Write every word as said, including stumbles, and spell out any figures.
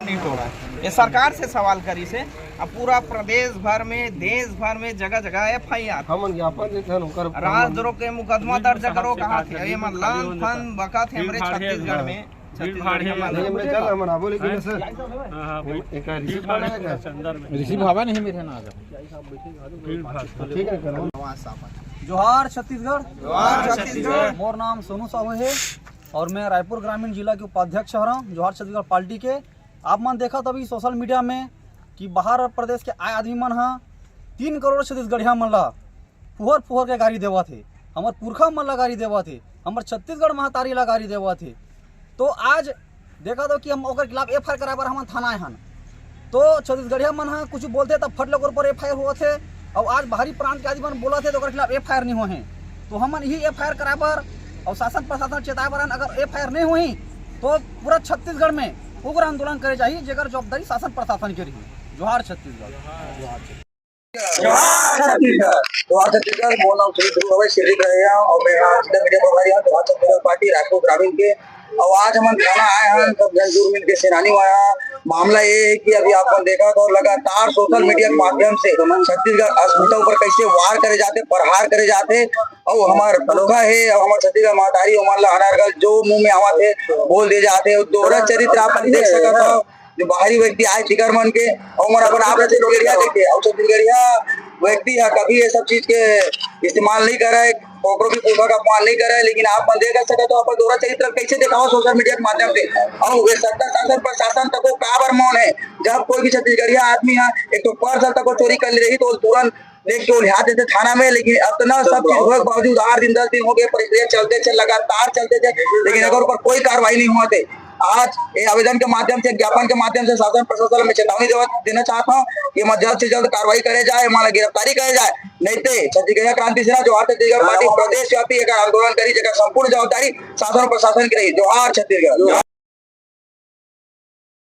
नहीं टोरा। ये सरकार से सवाल करिस हे। अब पूरा प्रदेश भर में, देश भर में जगह जगह एफ आई आर। हमन ज्ञापन देथन, ओकर राजद्रोह के मुकदमा दर्ज करो कहात हे। ये मन लान फन बकत हे हमरे छत्तीसगढ़ में। छत्तीसगढ़ में नहीं, हमने चल, हमन आबो, लेकिन हैं? सर, हाँ, हाँ, भाई। एक रिसीव भीड़ भाड़ है, है, का? अंदर में। रिसीव हवा नहीं मेरे ना आ जाओ। भीड़ भाड़। ठीक है, करो। जोहार छत्तीसगढ़। जोहार छत्तीसगढ़। मोर नाम सोनू साहू है और मैं रायपुर ग्रामीण जिला के उपाध्यक्ष हरंव जोहार छत्तीसगढ़ पार्टी के। आप मन देखत अभी सोशल मीडिया में कि बाहर प्रदेश के आए आदमी मन ह तीन करोड़ छत्तीसगढ़िया मन ला फुहर फुहर के गारी देवत हे, हमर पुरखा मन ला गारी देवत हे, हमर छत्तीसगढ़ महतारी ला गारी देवत हे। तो आज देखत हो कि हम ओकर खिलाफ एफ आई आर कराए बर हमन थाना आए हन। तो छत्तीसगढ़िया मन ह कुछ बोलथे तब फट ले ओकर ऊपर एफ आई आर होवत हे। अउ आज बाहरी प्रांत के आदमी मन बोलत हे तो ओकर खिलाफ एफ आई आर नहीं होहे। तो हमन यही एफ आई आर कराए बर अउ शासन प्रशासन चेताए बर हन, अगर एफ आई आर नहीं होही तो पूरा छत्तीसगढ़ में उग्र आंदोलन करे जाही, जेकर जवाबदारी शासन प्रशासन के रही। जोहार छत्तीसगढ़। जोहार छत्तीसगढ़। जोहार छत्तीसगढ़। मोर नाम सुनील ध्रुव हवे, सिर्री के रहे हंव, अउ मैं यहाँ इंडिया मीडिया प्रभारी हंव, जोहार छत्तीसगढ़ पार्टी रायपुर ग्रामीण के। अउ आज हमन थाना आए हन, सब झन जुर मिल के सेनानी मन। मामला ये है कि अभी आप मन देखत हो, लगातार सोशल मीडिया के माध्यम से छत्तीसगढ़ अस्मिता ऊपर कैसे वार करे जाथे, प्रहार करे जाथे, अउ हमर पुरखा हे, अउ हमर छत्तीसगढ़ महतारी, ओमन ला अनर्गल जो मुंह में आवत हे, बोल दे जाथे। अउ दोहरा चरित्र आप मन देख सकत हो, जो बाहरी व्यक्ति आए, तिकर मन के, अउ मन अपन आप छत्तीसगढ़िया देखे, अउ छत्तीसगढ़िया व्यक्ति ह कभी ये सब चीज के इस्तेमाल नहीं करे, ओकरो भी पुरखा का अपमान नहीं करे, लेकिन आप मन देख सकत हो, अपन दोहरा चरित्र कैसे देखावा सोशल मीडिया के माध्यम से। अउ ये सत्ता शासन प्रशासन तको काबर मौन है, जब कोई भी छत्तीसगढ़िया आदमी ह एक ठो पर्स तको चोरी कर ले रही, तो तुरंत देख के उलिहा देथे थाना में, लेकिन अतना सब चीज होए के बावजूद आठ दिन, दस दिन हो गए, प्रक्रिया चलते थे, लगातार चलते थे, लेकिन अगर ऊपर कोई कार्रवाई नहीं हुआ थे। आज ये आवेदन के माध्यम से, ज्ञापन के माध्यम से शासन प्रशासन में चेतावनी देवा, देना चाहता हूँ कि मैं जल्द से जल्द कार्रवाई करे जाए, हमारा गिरफ्तारी करे जाए, नहीं ते छत्तीसगढ़ क्रांति सेना जोहार छत्तीसगढ़ पार्टी प्रदेश व्यापी एक आंदोलन करी, जेकर संपूर्ण जवाबदारी शासन प्रशासन की रही। जोहार छत्तीसगढ़।